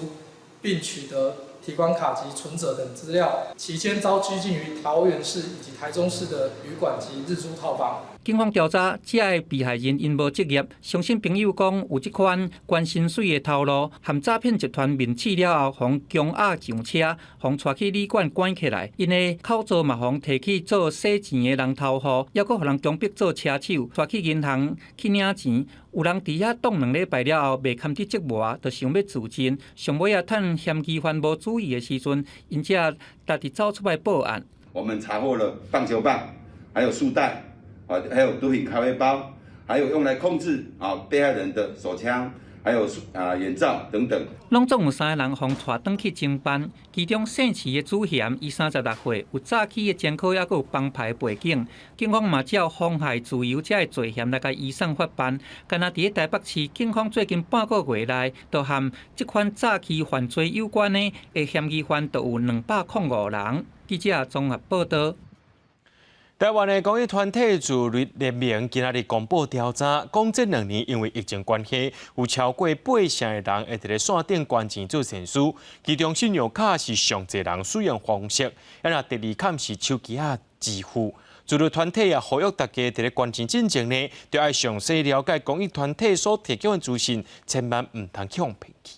並取得提款卡及存摺等資料，期間遭拘禁於桃園市以及台中市的旅館及日租套房。警方調查，這个被害人𪜶無職業，相信朋友講有這款捐薪水的頭路，和詐騙集團面試了後，予人強壓上車，予人帶去旅館關起來。𪜶的口座嘛，予人提去做洗錢的人頭戶，猶閣予人強迫做車手，帶去銀行去領錢。有人佇遐擋兩禮拜了後，袂堪得折磨，就想欲自盡。上尾仔趁嫌疑犯無注意的時陣，𪜶才家己走出來報案。我們查獲了棒球棒，還有束帶，啊，還有毒品咖啡包，還有用來控制啊被害人的手槍，還有啊眼罩等等。攏總有三个人予人帶轉去偵辦，其中姓徐的主嫌，伊36歲，有詐欺的前科，猶閣有幫派背景。警方嘛照妨害自由這个罪嫌來共移送法辦。敢若佇咧台北市，警方最近半個月內，就和這款詐欺犯罪有關的嫌疑犯，就有205人。記者綜合報道。台灣的公益團體自律聯盟今仔日公布調查，講這2年因為疫情關係，有超過8成的人會佇咧線頂捐錢做善事，其中信用卡是上濟人使用方式，啊若第二坎是手機仔支付。自律團體也呼籲大家佇咧捐錢進前呢，著愛詳細了解公益團體所提供的資訊，千萬毋通去予騙去。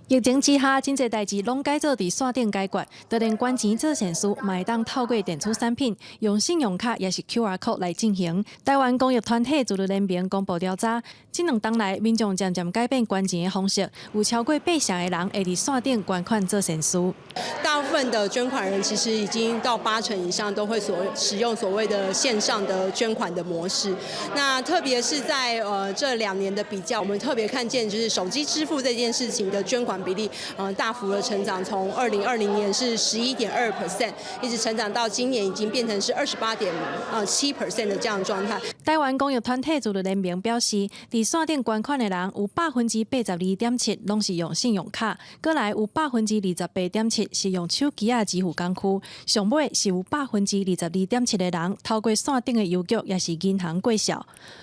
疫情之下，真濟代誌攏改做佇線頂解決，就連捐錢做善事，嘛會當透過電子產品，用信用卡抑是 QR code 來進行。台灣公益團體自律聯盟公布調查，這兩冬來民眾漸漸改變捐錢的方式，有超過8成的人會佇線頂捐款做善事。大部分的捐款人其實已經到8成以上都會所使用所謂的線上的捐款的模式。那特別是在這2年的比較，我們特別看見就是手機支付這件事情的捐款比例，大幅的成長，從2020年是11.2%，一直成長到今年已經變成是28.7% 的這樣狀態。台灣公益團體自律聯盟表示，佇線頂捐款的人有82.7%攏是用信用卡，閣來有28.7%是用手機仔支付工具，上尾是有22.7%的人透過線頂的郵局抑是銀行過數。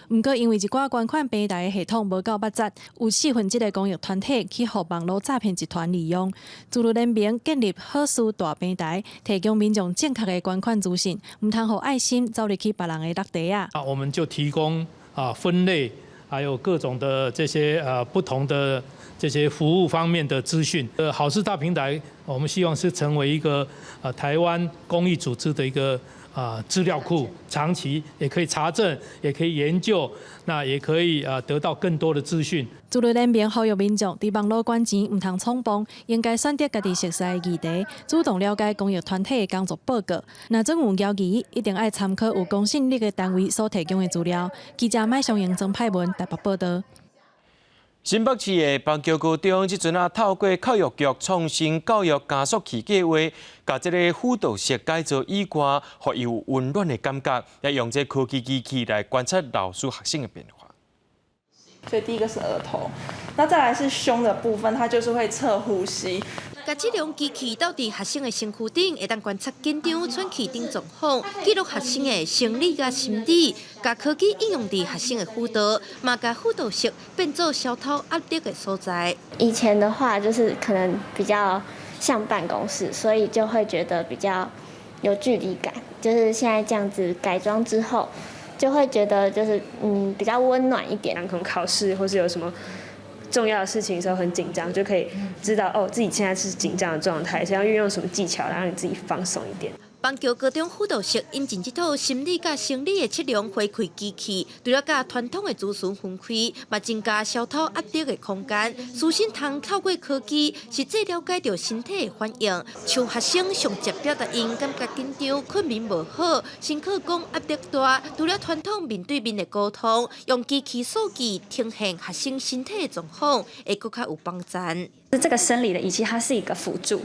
毋過因為一寡捐款平台的系統無夠密切，有四分之一的公益團體去予網路詐騙集團利用。自律聯盟建立好事大平台，提供民眾正確的捐款資訊，毋通予愛心走入去別人的落袋仔。啊，我們就提供啊分類，還有各種的這些不同的這些服務方面的資訊。好事大平台，我們希望是成為一個台灣公益組織的一個啊資料庫，長期也可以查證，也可以研究，那也可以啊得到更多的資訊。自律聯盟呼籲民眾佇網路捐錢毋通衝動，應該選擇家己熟悉的議題，主動了解公益團體的工作報告。若真有猶疑，一定愛參考有公信力的單位所提供的資料。記者麥松英、曾派文台北報道。新北市的邦橋高中這陣啊，透過教育局創新教育加速器計劃，共這個輔導室改造以外，予伊有溫暖的感覺，也用這科技機器來觀察老師學生的變化。所以第一個是額頭，那再來是胸的部分，它就是會測呼吸。共這種機器鬥佇學生的身軀頂，會當觀察緊張、喘氣等狀況，記錄學生的生理佮心理。共科技應用佇學生的輔導，嘛共輔導室變做消除壓力的所在。以前的話，就是可能比較像辦公室，所以就會覺得比較有距離感。就是現在這樣子改裝之後，就會覺得就是比較溫暖一點。可能考試或是有什麼重要的事情的時候很緊張，就可以知道哦自己現在是緊張的狀態，想要運用什麼技巧來讓你自己放鬆一點。板橋高中輔導室引進這套心理佮生理的測量回饋機器，除了佮傳統的諮詢分開，嘛增加消除壓力的空間。師生通透過科技，實際了解著身體的反應。像學生上捷表達𪜶感覺緊張、睏眠無好、上課講壓力大，除了傳統面對面的溝通，用機器數據呈現學生身體的狀況，會閣較有幫助。這個生理的儀器，它是一個輔助。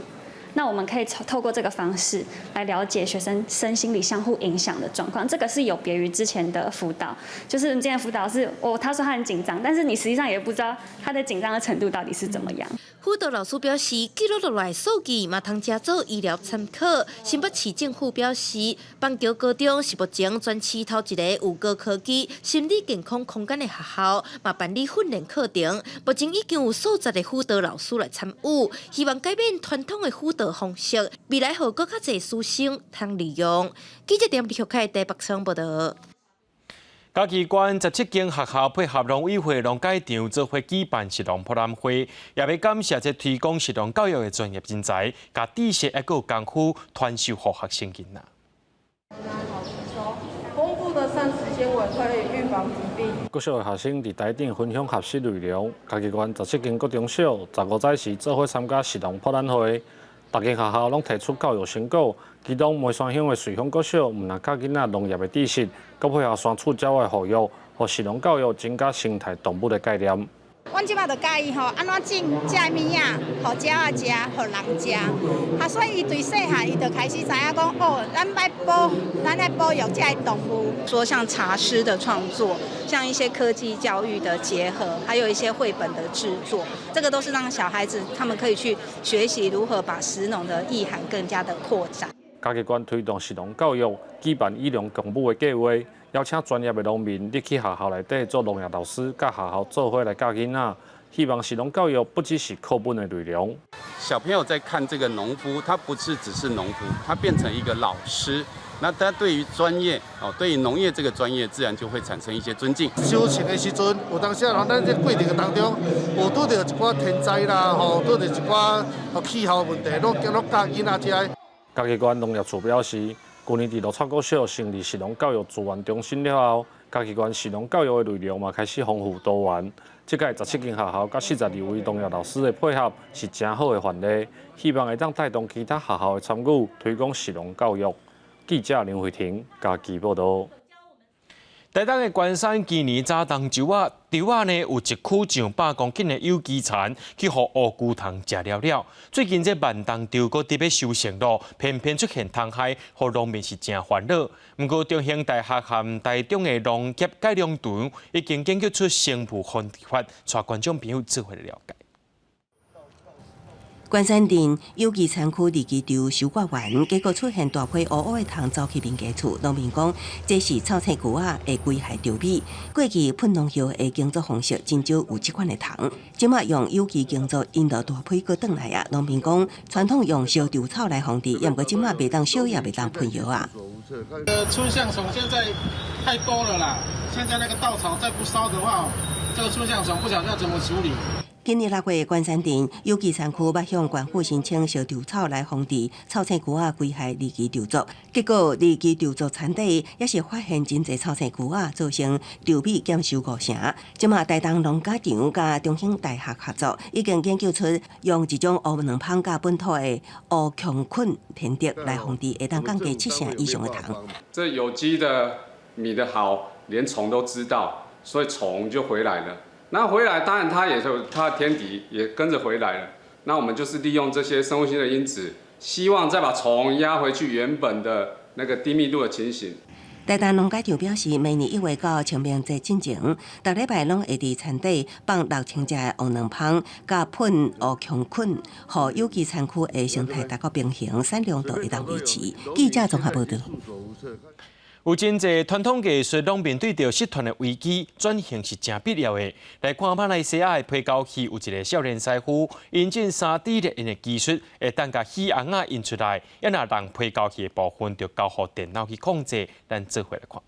那我們可以透過這個方式來了解學生身心理相互影響的狀況，這個是有別於之前的輔導，就是之前輔導是，哦，他說他很緊張，但是你實際上也不知道他的緊張的程度到底是怎麼樣。輔導老師表示，記錄落來數據嘛通誠做醫療參考。新北市政府表示，板橋高中是目前全市頭一個有高科技心理健康空間的學校，嘛辦理訓練課程。目前已經有數十个輔導老師來參與，希望改變傳統的輔導方式，未來予閣較濟師生通利用。記者點李學凱台北採報導。嘉義縣17間學校配合農委會農改場做伙舉辦食農博覽會，也欲感謝這推廣食農教育的專業人才，共知識猶閣有功夫傳授予學生囡仔。豐富的膳食纖維可以預防疾病。國小的學生佇台頂分享學習內容。嘉義縣17間國中小15早時做伙參加食農博覽會。逐間學校攏提出教育成果，其中梅山鄉的瑞豐國小，毋但教囡仔農業的知識，閣配合山鼠鳥的護育，予食農教育增加生態動物的概念。阮這擺就教伊吼，按怎種這物仔，予鳥仔食，予人食。啊，所以伊對細漢，伊就開始知影講，哦，咱愛保育這个動物。說像茶詩的創作，像一些科技教育的結合，還有一些繪本的製作，這個都是讓小孩子他們可以去學習如何把食農的意涵更加的擴展。嘉義縣推動食農教育，舉辦與農共舞的計劃，邀請專業的農民入去學校內底做農業老師，佮學校做伙來教囡仔。希望食農教育不只是課本的內容。小朋友在看這個農夫，他不是只是農夫，他變成一個老師。那他對於專業哦，對於農業這個專業，自然就會產生一些尊敬。收成的時陣，有當時啊，咱這過程當中，有拄著一寡天災啦，吼，拄著一寡氣候問題，攏攏教囡仔遮。嘉義縣農業處表示，去年佇鹿草國小成立食農教育資源中心了後，嘉義縣食農教育的內容嘛開始豐富多元。這屆17間學校佮42位農業老師的配合是誠好的範例，希望會當帶動其他學校的參與推廣食農教育。記者林慧婷嘉義報導。台東的關山今年早冬洲仔，洲仔呢有一區上百公頃的有機田，去予烏龜蟲食了了。最近這萬冬稻閣得欲收成咯，偏偏出現蟲害，予農民是誠煩惱。毋過中興大學和台中的農業改良場已經研究出生物防治法，帶觀眾朋友做伙了解。關山鎮有機田區二期稻收割完，結果出現大批烏烏的蟲走去民家厝。農民講，這是臭青龜仔會危害稻米。過去噴農藥的耕作方式真少有這款的蟲，這馬用有機耕作引導大批閣轉來啊。農民講，傳統用燒稻草來防治，毋過這馬袂當燒也袂當噴藥啊。春象蟲現在太多了啦，現在那個稻草再不燒的話，這個春象蟲不曉得要怎麼處理。今年6月，關山鎮有機田區欲向縣府申請燒稻草來防治臭青龜仔危害二期稻作，結果二期稻作田底也是發現真濟臭青龜仔，造成稻米減收5成。這馬台東農改場佮中興大學合作，已經研究出用一種烏卵蜂佮本土的烏強菌天敵來防治，會當降低7成以上的蟲。這有機的米的好，連蟲都知道，所以蟲就回來了。那回來，當然它也就它的天敵也跟着回來了。那我們就是利用這些生物性的因子，希望再把蟲壓回去原本的那個低密度的情形。台東農改場表示，每年1月到清明節進前，逐禮拜攏會佇田底放6000隻的黃卵蜂，佮噴烏強菌，予有機田區的生態達到平衡，產量就會當維持。記者綜合報導。有真濟傳統藝術攏面對著失傳的危機，轉型是誠必要的。來看馬來西亞的皮膠戲，有一个少年師傅引進3D 列印的技術，會當共戲尪仔印出來，啊若人皮膠戲的部分，就交予電腦去控制。咱做伙來看覓。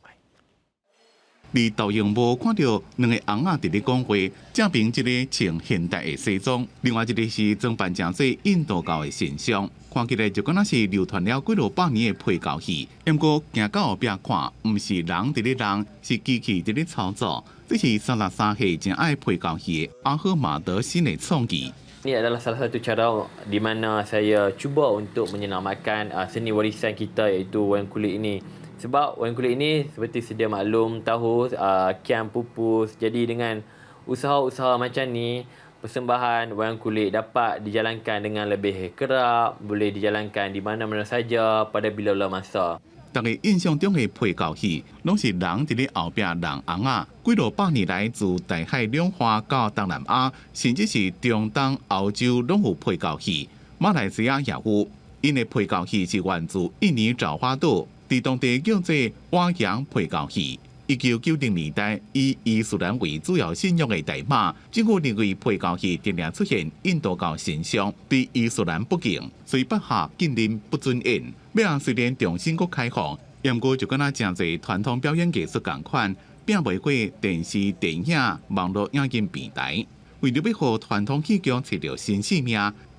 佇投影幕看著兩个翁仔佇咧講話，正爿一个穿現代的西裝，另外一个是裝扮成做印度教的神像，看起來就敢若是流傳了幾落百年的配角戲。毋過行到後壁看，毋是人佇咧弄，是機器佇咧操作。這是33歲誠愛配角戲的阿赫馬德新的創意。 Ini adalah salah satu cara di mana saya cuba untuk menyelamatkan seni warisan kita iaitu wayang kulit ini. Sebab wayang kulit ini seperti sedia maklum tahu kian pupus. Jadi dengan usaha-usaha macam ni, persembahan wayang kulit dapat dijalankan dengan lebih kerap, boleh dijalankan di mana-mana saja pada bila-bila masa. 大家印象中的配角戲，攏是人佇咧後壁弄尪仔。幾落百年來，自大海兩岸到東南亞，甚至是中東、歐洲，攏有配角戲。馬來西亞也有，𪜶的配角戲是源自印尼爪哇島，佇當地叫做瓦揚配角戲。1990年代，以伊斯蘭為主要信仰的大馬，政府認為配角戲定定出現印度教神像，對伊斯蘭不敬，所以頒下禁令不准演。尾仔雖然重新閣開放，毋過就敢若誠濟傳統表演藝術仝款，拚袂過電視、電影、網路影音平台。為著欲予傳統戲劇揣著新生命，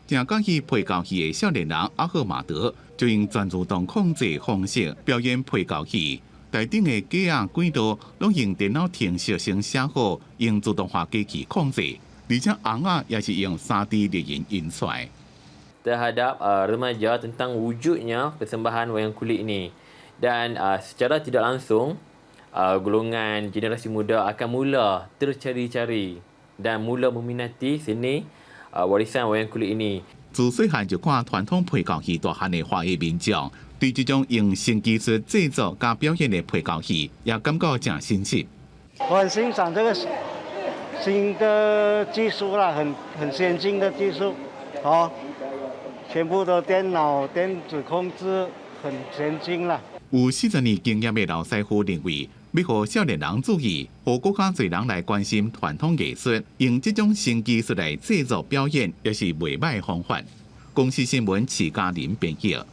誠佮意配角戲的少年人阿赫馬德，就用全自動控制方式表演配角戲。台頂的架仔軌道攏用電腦程式先寫好，用自動化機器控制，而且尪仔也是用3D 列印印出來。 Terhadap remaja tentang wujudnya persembahan wayang kulit ini dan secara tidak langsung golongan generasi muda akan mula tercari-cari dan mula meminati seni warisan wayang kulit ini. 自細漢就看傳統配角戲大漢的華裔民眾，對這種用新技術製作佮表演的配角戲，也感覺誠新奇。我很欣賞這個新的技術啦，很先進的技術，哦，全部都電腦電子控制，很先進啦。有40年經驗的老師傅認為，欲予少年人注意，予閣較濟人來關心傳統藝術，用這種新技術來製作表演，也是袂䆀方法。公視新聞徐嘉玲編譯。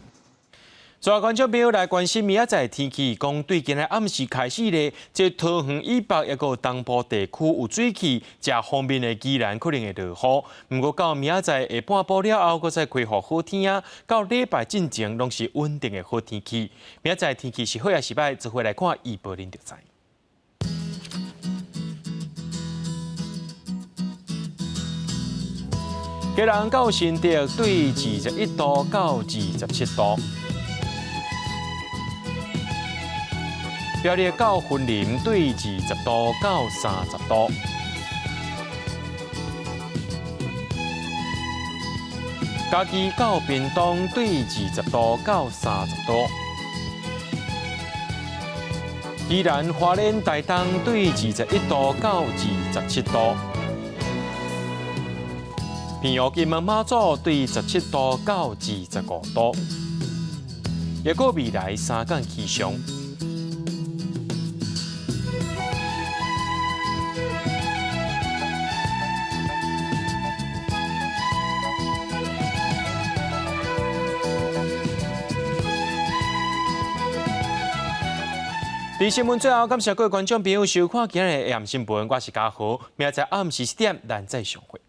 最後，觀眾朋友來關心明仔載天氣，講對今仔暗時開始咧，這桃園以北抑閣東部地區有水汽，這方面的宜蘭可能會落雨。毋過到明仔載下半晡了後，閣再恢復好天啊。到禮拜進前攏是穩定的好天氣。明仔載天氣是好抑是䆀，做伙來看預報恁就知。基隆到新竹對21度到27度。苗栗到雲林對20度到30度，嘉義到屏東對20度到30度，宜蘭花蓮台東對21度到27度，澎湖金門馬祖對17度到25度，抑閣未來三工氣象。佇新聞最後，感謝各位觀眾朋友收看今日的下暗新聞，我是嘉豪，明仔載暗時7點，咱再相會。